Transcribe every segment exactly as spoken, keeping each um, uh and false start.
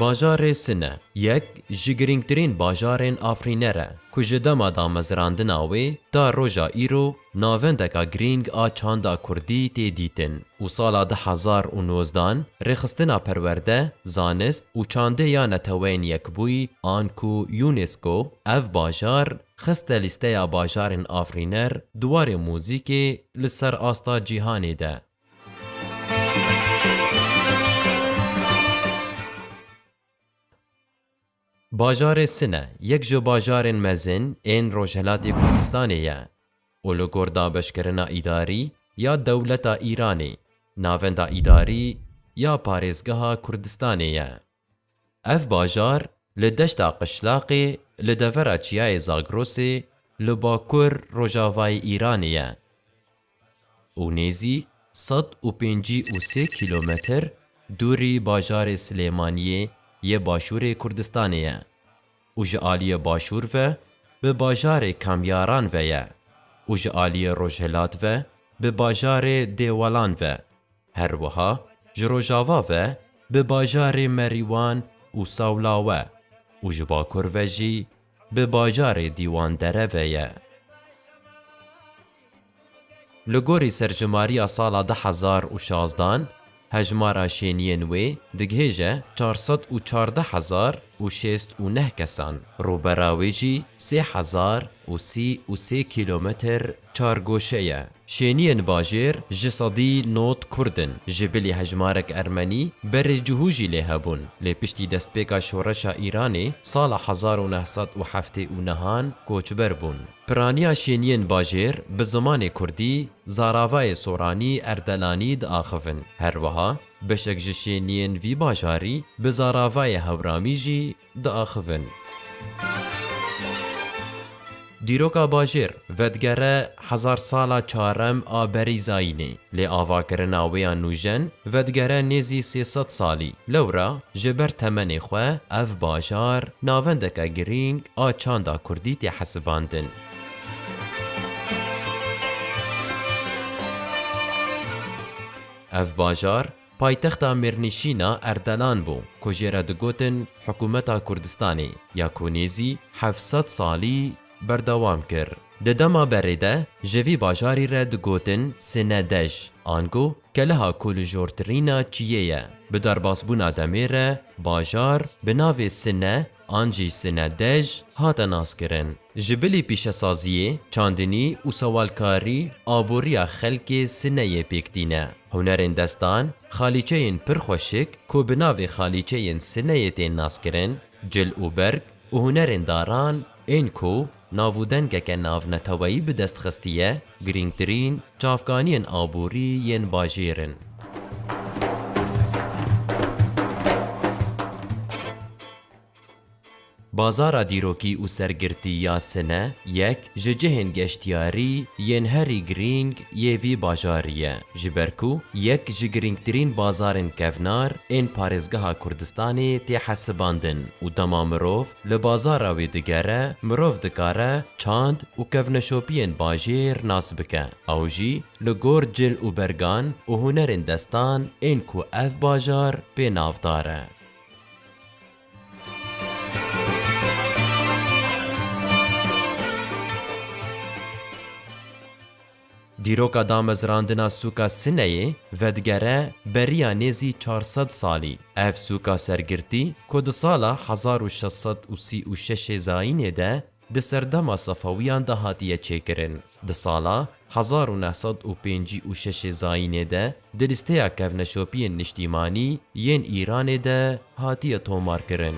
Bajarê Sine yek ji girîngtirîn bajarên Afrîner e, ku ji dema damezrandina wê ta roja îro navendeka girîng a çanda kurdî tê dîtin û sala du hezar û nozdan rêxistina perwerde, zanist û çandê ya Neteweyên Yekbûyî, anku UNESCO, ev bajar xiste lîsteya bajarên afrîner di warê muzîkê li ser asta cîhanê de. Bajarê Sine yek ji bajarên mezin ên Rojhelatê Kurdistanê ye û li gor dabeşkirina îdarî ya dewleta Îranê, navenda îdarî ya parêzgeha Kurdistanê ye. Ev bajar li deşta Qişlaqê li devera çiyayê Zagrosê li bakur rojavayê Îranê ye û nêzî sed û pêncî û sê kîlometr dûrî bajarê Silêmaniyê yê başûrê Kurdistanê ye û ji aliyê başûr ve bi bajarê Kamyaran ve ye û ji aliyê rojhilat ve bi bajarê Dêwalan ve. Her wiha ji rojava ve bi bajarê Merîwan û Sawlawe û ji bakur ve jî bi bajarê Dîwandere ve ye. Li gorî serjimariya sala du hezar û şazdan, hejmara şêniyên wê digihêje çar sed û çardeh hezar û şêst û neh kesan, rûbera wê jî sê hezar û sî û sê kîlometr çargoşe ye. Şêniyên bajêr ji sedî nod Kurd in, ji bilî hejmarek Ermenî berê cihû jî lê hebûn, lê piştî destpêka şoreşa Îranê sala hezar û neh sed û heftê û nehan koçber bûn. Piraniya şêniyên bajêr bi zimanê kurdî, zaravayê soranî, erdelanî diaxivin. Her wiha beşek ji şêniyên vî bajarî bi zaravayê hewramî jî diaxivin. Dîroka bajêr vedigere hezar sala çarem a berî zayînê, lê avakirina wê ya nûjen vedigere nêzî sê sed salî. Lewra ji ber temenê xwe ev bajar navendeke girîng a çanda kurdî tê hesibandin. Ev bajar paytexta mêrnişîna Erdelan bû, ku jê re digotin Hikûmeta Kurdistanê, ya ku nêzî heft sed salî berdewam kir. Di dema berê de ji vî bajarî re digotin Sinedej, ango keleha ku li jortirîna çiyê ye. Bi derbasbûna demê re bajar bi navê Sine an jî Sinedej hate naskirin. Ji bilî pîşesaziyê, çandinî û sewalkarî aboriya xelkê Sineyê pêk tîne. Hunerên destan, xalîçeyên pir xweşik ku bi navê xalîçeyên Sineyê tên naskirin, cil û berg û hunerên daran ên ku nav û dengeke navneteweyî bi dest xistiye, girîngtirîn çavkaniyên aborî yên bajêr in. Bazara dîrokî û sergirtî ya Sine yek ji cihên geştiyarî yên herî girîng yê vî bajarî ye, ji ber ku yek ji girîngtirîn bazarên kevnar ên parêzgeha Kurdistanê tê hesibandin û dema mirov li bazara wê digere, mirov dikare çand û kevneşopiyên bajêr nas bike. Ew jî li gor cil û bergan û hunerên destan ên ku ev bajar pê navdar e. Dîroka damezrandina sûka Sineyê vedigere beriya nêzî çar sed salî. Ev sûka sergirtî ku di sala hezar û şeş sed û sî û şeş zayînê de di serdema Sefewiyan de hatiye çêkirin, di sala hezar û neh sed û pêncî û şeş zayînê de di lîsteya kevneşopiyên niştîmanî yên Îranê de hatiye tomarkirin.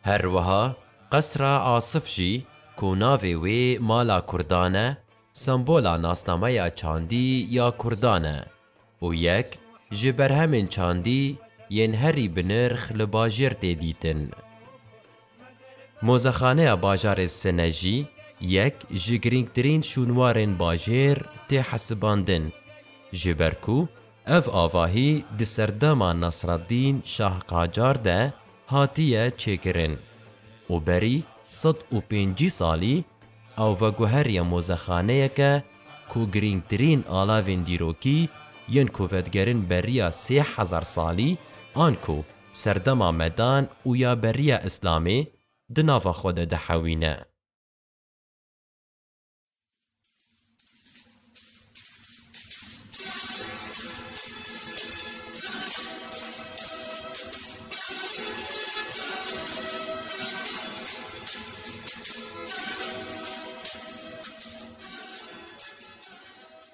Her wiha Qesra Asif jî, ku navê wê Mala Kurdan e, sembola nasnameya çandî ya Kurdan e û yek ji berhemên çandî yên herî bi nirx li bajêr tê dîtin. Mozexaneya bajarê Sine jî yek ji girîngtirîn şûnwarên bajêr tê hesibandin, ji ber ku ev avahî di serdema Nasreddîn Şah Qacar de hatiye çêkirin û berî sed û pêncî salî ew veguheriye mozexaneyeke ku girîngtirîn alavên dîrokî yên ku vedigerin beriya sê hezar salî an ku serdema medan û ya beriya Îslamê di nava xwe de dihewîne.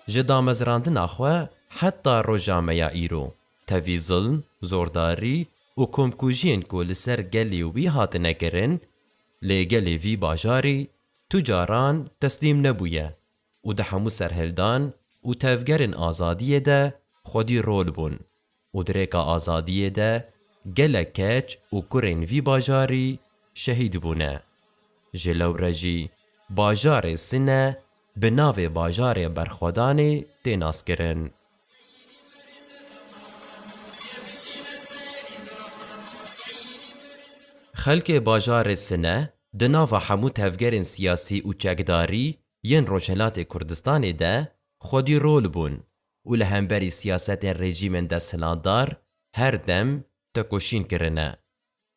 Ji damezrandina xwe heta roja me ya îro, tevî zilm, zordarî û komkujiyên ku li ser gelê wî hatine kirin, lê gelê vî bajarî tu caran teslîm nebûye û di hemû serhildan û tevgerên azadiyê de xwedî rol bûn û di rêka azadiyê de gelek keç û kurên vî bajarî şehîd bûne. Ji lewre jî bajarê Sine bi navê bajarê berxwedanê tê naskirin. Xelkê bajarê Sine di nava hemû tevgerên siyasî û çekdarî yên Rojhilatê Kurdistanê de xwedî rol bûn û li hemberî siyasetên rejîmên desthilatdar her dem tekoşîn kirine.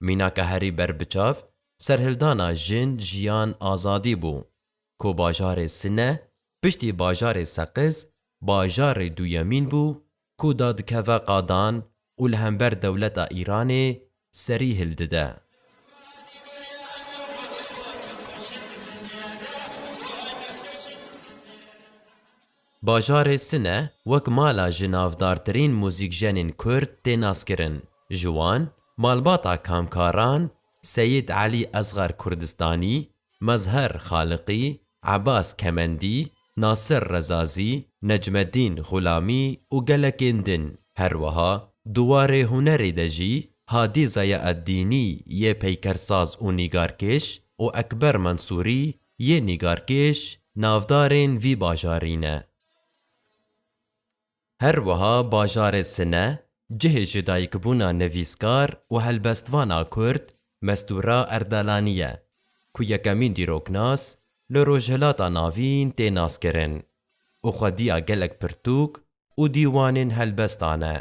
Mînaka herî berbiçav serhildana Jin, Jiyan, Azadî bû, ku bajarê Sine piştî bajarê Seqiz bajarê duyemîn bû ku dadikeve qadan û li hember dewleta Îranê serî hildide. Bajarê Sine wek mala ji navdartirîn muzîkjenên Kurd tê naskirin. Ji wan malbata kamkaran Seyîd Elî Ezgar Kurdistanî, Mezher Xaliqî, Ebas Kemendî, Nasir Rezazî, Necmedîn Xulamî û gelekên din. Her wiha di warê hunerê de jî Hadî Zayaeddînî yê peykersaz û nîgarkêş û Ekber Mensûrî yê nîgarkêş navdarên vî bajarî ne. Her wiha bajarê Sine cihê jidayikbûna nivîskar û helbestvana Kurd Mestûra Erdalanî ye, ku yekemîn dîroknas li Rojhilata Navîn tê naskirin û xwediya gelek pirtûk û dîwanên helbestan e.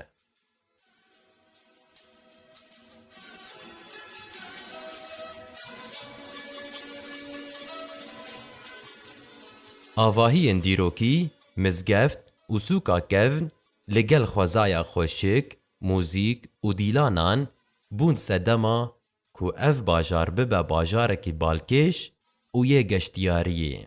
Avahiyên dîrokî, mizgeft û sûka kevn li gel xwezaya xweşik, muzîk û dîlanan bûn sedema ku ev bajar bibe bajarekî balkêş û yê geştiyariyê.